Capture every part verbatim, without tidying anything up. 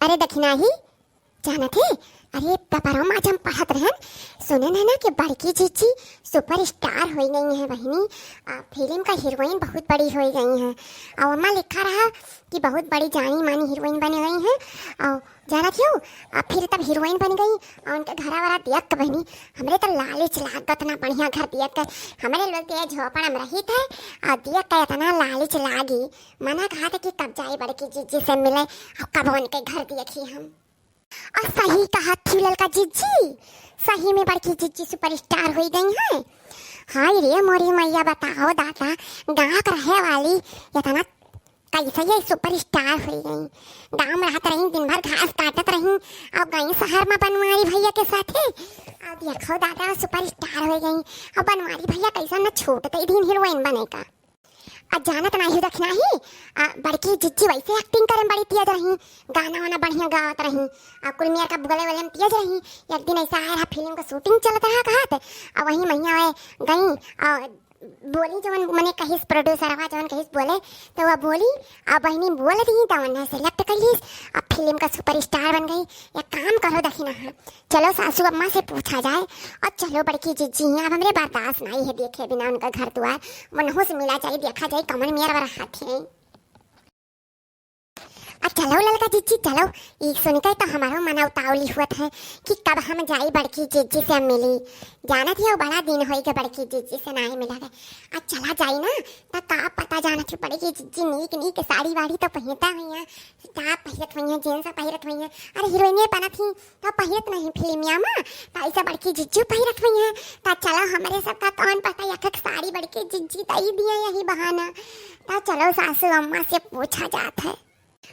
अरे दखिनाही, जानत है, अरे पेपरवा में आज हम पढ़त रहन, सुनन है ना कि बड़की जिज्जी superstar होइ गई हैं बहिनी, आ, फिल्म का हीरोइन बहुत बड़ी होइ गई हैं। और ओमा लिखा रहा कि बहुत बड़ी जानी मानी हीरोइन बन गई हैं। और जानत हो, आ, फिर तब हीरोइन बन गई और उनके घरा वाला देख के बहिनी, हमरे तो लालिच लागत ना बढ़िया घर देख के। हमरे लोग तो ये झोपड़ में रहित है और देख के इतना लालिच लागी, मना कहा था कि कब जाई बड़की जिज्जी से मिले और कब उनके घर देखी हम। और सही कहा थी ललका जिज्जी, सही में बड़की जिज्जी superstar होइ गई हैं। हाय रे मोरी मैया, बताओ दादा, गाँव के रहे वाली इतना कैसे ये superstar होइ गई? गाँव में रहत रही, दिन भर घास काटत रही और गई शहर में बनवारी भैया के साथे। अब देखो दादा, superstar होइ गई और बनवारी भैया कैसा न छूट दे दिन हीरोइन बने का। आ जानत नाही हो दखिनाही, आ, बड़की जिज्जी वैसे acting करे में बड़ी तेज रही, गाना वाना बढ़िया गावत रही, आ कुल मेर का बोले वाले में तेज रही। एक दिन ऐसा आया रहा, फिल्म का shooting चलत रहा कहत, आ वही महिया वे गई, आ बोली जवन मने कहिस, producerवा जवन कहिस बोले, तो वह बोली, आ बहिनी बोल दी, तो उन्हें select कर लीस, आ फिल्म का superstar बन गई। एक काम करो दखिनाहा, चलो सासू अम्मा से पूछा जाए और चलो बड़की जिज्जी हैं, अब हमरे बर्दाश्त नहीं है देखे बिना उनका घर दुआर, मनहू से मिला जाए, देखा जाए कमन मेर वर हाथ है। आ चलो ललका जिज्जी चलो, ई सुन के तो हमारो मन उतावली हुअत है कि कब हम जाई बड़की जिज्जी से मिली। जानत है बड़ा दिन होई के बड़की जिज्जी से नहीं मिला है। आ चला जाई ना, त का पता जानत है बड़की जिज्जी नीक नीक साड़ी वाड़ी तो पहिरता हुई है, top पहिरत हुई है, jeans पहिरत हुई है। अरे हीरोइने बनत ही तो पहिरत नहीं फिल्मिया में, तो ऐसा बड़की जिज्जू पहिरत हुई है। तो चलो हमरे सबका कौन पता एक एक साड़ी बड़की जिज्जी दई दिए यही बहाना। तो चलो सासू अम्मा से पूछा जात है।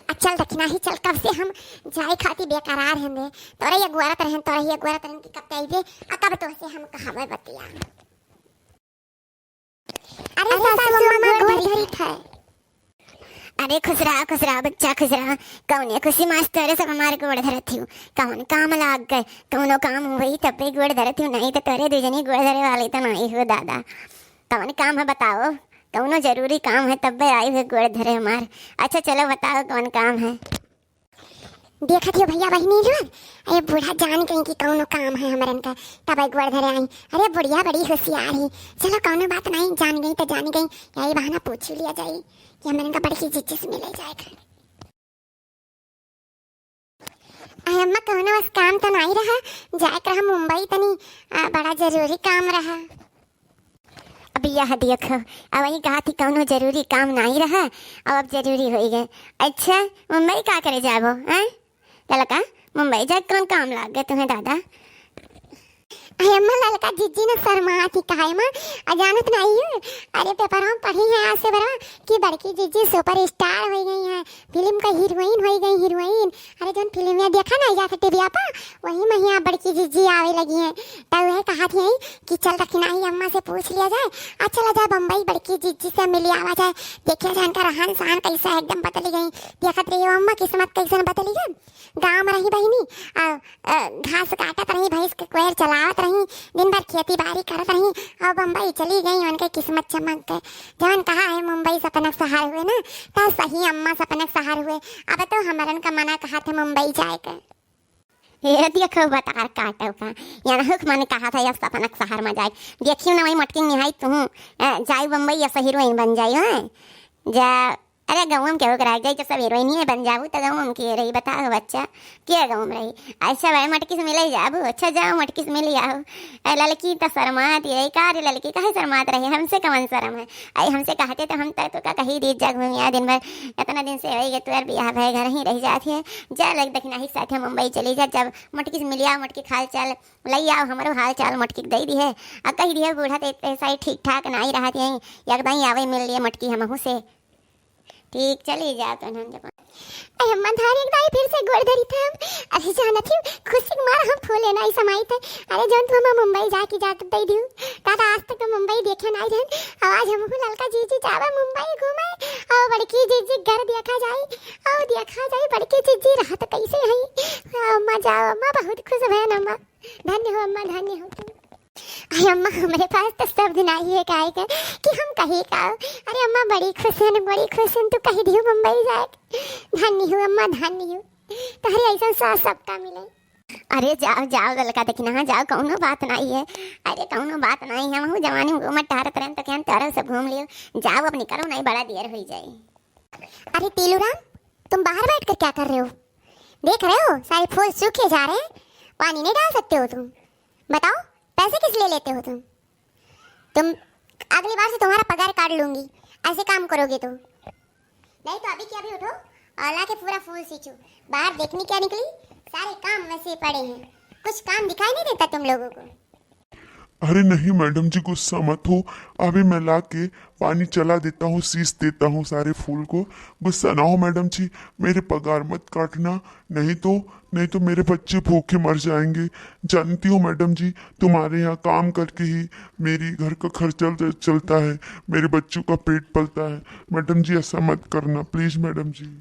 आ चल दखिनाही चल, कब से हम जाए खातिर बेकरार हैं दे, तोरे ये गुआरत रहन, तोरे ये गुआरत रहन कि कब ते अइबे, आ कब तो से हम कहावे बतिया। अरे अरे सासू सासू अम्मा अम्मा गोड़ गोड़ धरी धरी है। अरे खुश रहा, खुश रहा बच्चा, खुश रहा। कौने खुशी मास तोरे सब हमारे गोड़ धरत हियो। कौन काम लाग गए, कौनो काम होई तबे गोड़ धरत हियो, नहीं तो तोरे दुजनी गोड़ धरे वाली तो नहीं हो दादा। कौन काम है बताओ, कौनो जरूरी काम है तबे आई हुए गोड़ धरे हमार। अच्छा चलो बताओ कौन काम है। देखत हियो भैया बहिनी लोग, अरे बूढ़ा जान गई कि कौनो काम है हमरन का, तब गोड़ धरे आई। अरे बुढ़िया बड़ी होशियार है, चलो कौनो बात नहीं, जान गई तो जान गई, यही बहाना पूछ ही लिया जाई कि हमरन का बड़की जिज्जी से मिले जाए के। अरे अम्मा कौनो बस काम तो नहीं रहा, जाए के रहा मुंबई तनी, आ, बड़ा जरूरी काम रहा। अब यह देखो, अब वही कहा थी कौनो जरूरी काम नहीं रहा, अब, अब जरूरी होई गए। अच्छा, मुंबई का करे जाबो, हैं? ललका, मुंबई जाए कौन काम लाग गए तुम्हें दादा? अरे अम्मा, ललका जिज्जी न शर्मात ही काहे माँ, आ जानत नहीं है? अरे पेपरवा में पढ़ी है आज से बड़ा कि बड़की जिज्जी superstar होइ गई हैं, फिल्म का हीरोइन होइ गई, हीरोइन। अरे जौन फिल्मिया देखा नहीं जात टीवीया पर, वही महिया बड़की जिज्जी आवे लगी हैं। तब वह कहा थी कि चल दखिनाही अम्मा से पूछ लिया जाए, आ चला जाए बम्बई बड़की जिज्जी से मिली आवा जाए, देखिया जाए उनका रहन सहन कैसा एकदम बदली गई। देखत रहियो अम्मा किस्मत कैसन बदली गई। गाँव में रही बहिनी, आ, आ, घास काटत रही, भैंस के कोयर चलावत रही, दिन भर खेती बाड़ी करत रही, और बम्बई चली गई, उनके किस्मत चमक गए। जवन कहा है मुंबई सपना के शहर हुए ना, तो सही अम्मा सपना के शहर हुए। अब तो हमरन का मना कहा थे मुंबई जाए के। ये देखो बतार काटो का, यहाँ हुक मन कहा था या सपना के शहर में जाए। देखियो ना वही मटकी निहाई तू, अ, जाई बम्बई या हीरोइन बन जाई, हाँ? जा अरे गाँव में केहू के रह जाई, जब सब हीरोइन ही बन जाबू, तो गाँव में के रही, बताओ बच्चा, के गाँव में रही? अच्छा भाई, मटकी से मिले जाबू, अच्छा जाओ, मटकी से मिले आओ। अरे ललकी तो शर्मात ही रही, का रे ललकी, काहे शर्मात रही? हमसे कौन शर्म है? अरे हमसे कहते तो हम तो, तो का कही दी जग में यार, दिन भर इतना दिन से रही गए, तोर बियाह भय घर ही रह जात है। जा लग दखिनाही के साथ मुंबई चली जा, जब मटकी से मिले आओ, मटकी के हाल चाल लई आओ, हमरो हाल चाल मटकी के दई दी है। आ कही दिया बूढ़ा तो इतने सही ठीक ठाक नहीं रहत है, एक दाई आवे मिल लिए मटकी हमहू से। ठीक, चली जाओ तो हम जब। अरे अम्मा, धान एक दाई फिर से गोड़ धरी थे हम। अरे जानत ही, खुशी के मार हम फूले नहीं समाई थे। अरे जौन तू हम मुंबई जाके जात दे दियो, दादा आज तक तो मुंबई देखे नहीं रहन। अब आज हमहू ललका जीजी जावे मुंबई घूमे, और बड़की जीजी घर देखा जाई, और देखा जाई बड़की जीजी रहत कैसे है। अम्मा जाओ अम्मा, बहुत खुश भयन अम्मा। धन्य हो अम्मा, धन्य हो तुम। अरे अम्मा, हमरे पास तो शब्द नाही है काहे के कि हम कही का। अरे अम्मा, बड़ी खुश है, बड़ी खुश है, तू कही दियो मुंबई जाए। धन्य हो अम्मा, धन्य हो। तहरी ऐसन सास सबका मिले। अरे जाओ, जाओ ललका दखिनहा, हाँ, जाओ, कौनो बात नाहीं है। अरे कौनो बात नाहीं है, हमहू जवानी में घूमत टहरत रहन तो कहन तोहरा सब घूम लियो। जाओ, अब निकलो, नाहीं बड़ा देर हुई जाए। अरे पीलू राम, तुम बाहर बैठकर क्या कर रहे हो? देख रहे हो सारे फूल सूखे जा रहे हैं, पानी नहीं डाल सकते हो तुम? बताओ, पैसे किस लिए लेते हो तुम? तुम, अगली बार से तुम्हारा पगार काट लूंगी, ऐसे काम करोगे तो। नहीं तो अभी के अभी उठो और लाके पूरा फूल सींचो। बाहर देखने क्या निकली, सारे काम वैसे ही पड़े हैं, कुछ काम दिखाई नहीं देता तुम लोगों को। अरे नहीं मैडम जी, गुस्सा मत हो, अभी मैं लाके पानी चला देता हूँ, सींच देता हूँ सारे फूल को। गुस्सा ना हो मैडम जी, मेरे पगार मत काटना, नहीं तो, नहीं तो मेरे बच्चे भूखे मर जाएंगे। जानती हो मैडम जी, तुम्हारे यहाँ काम करके ही मेरी घर का खर्चा चल-, चलता है, मेरे बच्चों का पेट पलता है। मैडम जी, ऐसा मत करना प्लीज मैडम जी।